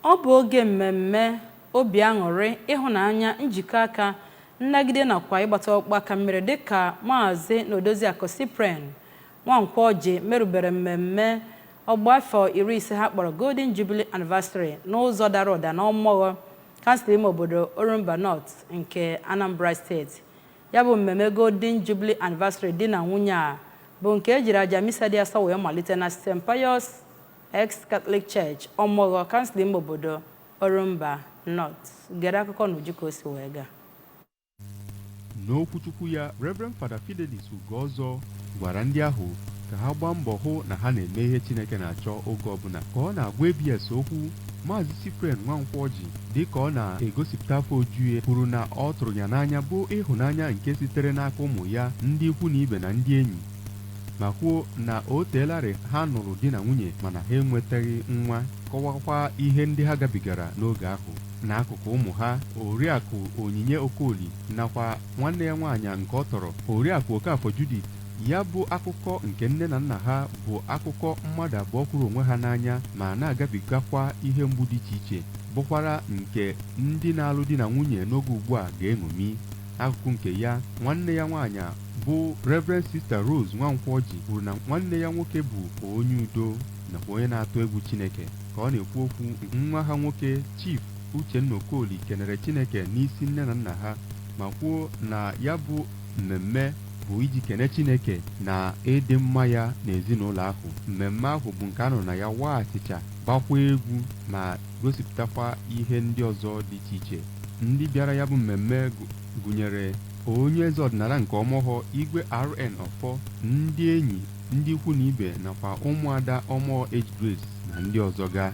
Ọ bụ oge mmemme obi aṅụrị, ịhụnanya, njikọ aka, nnagide nakwa ịgbata ọkpụkpụ aka mmiri dịka Maazị na Odoziakụ Cyprian Nwankwo-Orji merubere mmemme ọgbụgba afọ 50 ha kpọrọ Golden Jubilee Anniversary n'ụzọ dara ụda n'Ọmọghọ, kansụl ime obodo Orumba North nke Anambra Steeti. Ya bụ mmemme Golden Jubilee Anniversary di na nwunye a bụ nke e jiri aja misa dị asọ wee malite na St. Pius X Catholic Church, Ọmọghọ, kansụl ime obodo Orumba North. Gere akụkọ n'uju ka o si wee gaa. N'okwuchukwu ya, Reverend Fada Fidelis Ugoọzọ gwara ndị ahụ ka ha gbaa mbọ hụ na ha na-eme ihe Chineke na-achọ oge ọbụla. Ka ọ na-agwa ABS okwu, Maazị Cyprian Nwankwo-Orji, dịka ọ na-egosipụta afọ ojuju ya, kwuru na ọ tụrụ ya n'anya bụ ịhụnanya nke sitere n'aka ụmụ ya, ndị ikwu na ibe na ndị enyi, ma kwuo na o teelarị ha nụrụ di na nwunye mana ha enwetaghị nwa, kọwakwa ihe ndị ha gabigara n'oge ahụ. N'akụkụ ụmụ ha, Oriakụ Onyinye Okoli nakwa nwanne ya nwaanyị nke ọ tọrọ, Oriakụ Okafọ Judith, ya bụ akụkọ nke nne na nna ha bụ akụkọ mmadụ abụọ kwuru onwe ha n'anya ma na-agabigakwa ihe mgbu dị iche iche, bụkwara nke ndị na-alụ di na nwunye n'oge ugbu a ga-eṅomi. Akụkụ nke ya, nwanne ya nwaanyị bụ Reverend Sister Rose Nwankwo-Orji kwuru na nwanne ya nwoke bụ onye udo nakwa onye na-atụ egwu Chineke. Ka ọ na-ekwu okwu, nwa ha nwoke Chief Uchenna Okoli kenere Chineke n'isi nne na nna ha ma kwuo na ya bụ mmemme bụ iji kene Chineke na ịdị mma ya n'ezinụlọ ahụ. Mmemme ahụ bụ nke a nọ na ya waa achịcha, gbakwa egwu ma gosipụtakwa ihe ndị ọzọ dị iche iche. Ndị bịara ya bụ mmemme gụnyere onye eze ọdịnala nke Ọmọghọ, Igwe RN Ọfọ, ndị enyi, ndị ikwu na ibe nakwa ụmụada Ọmọghọ Age Grace na ndị ọzọ ga.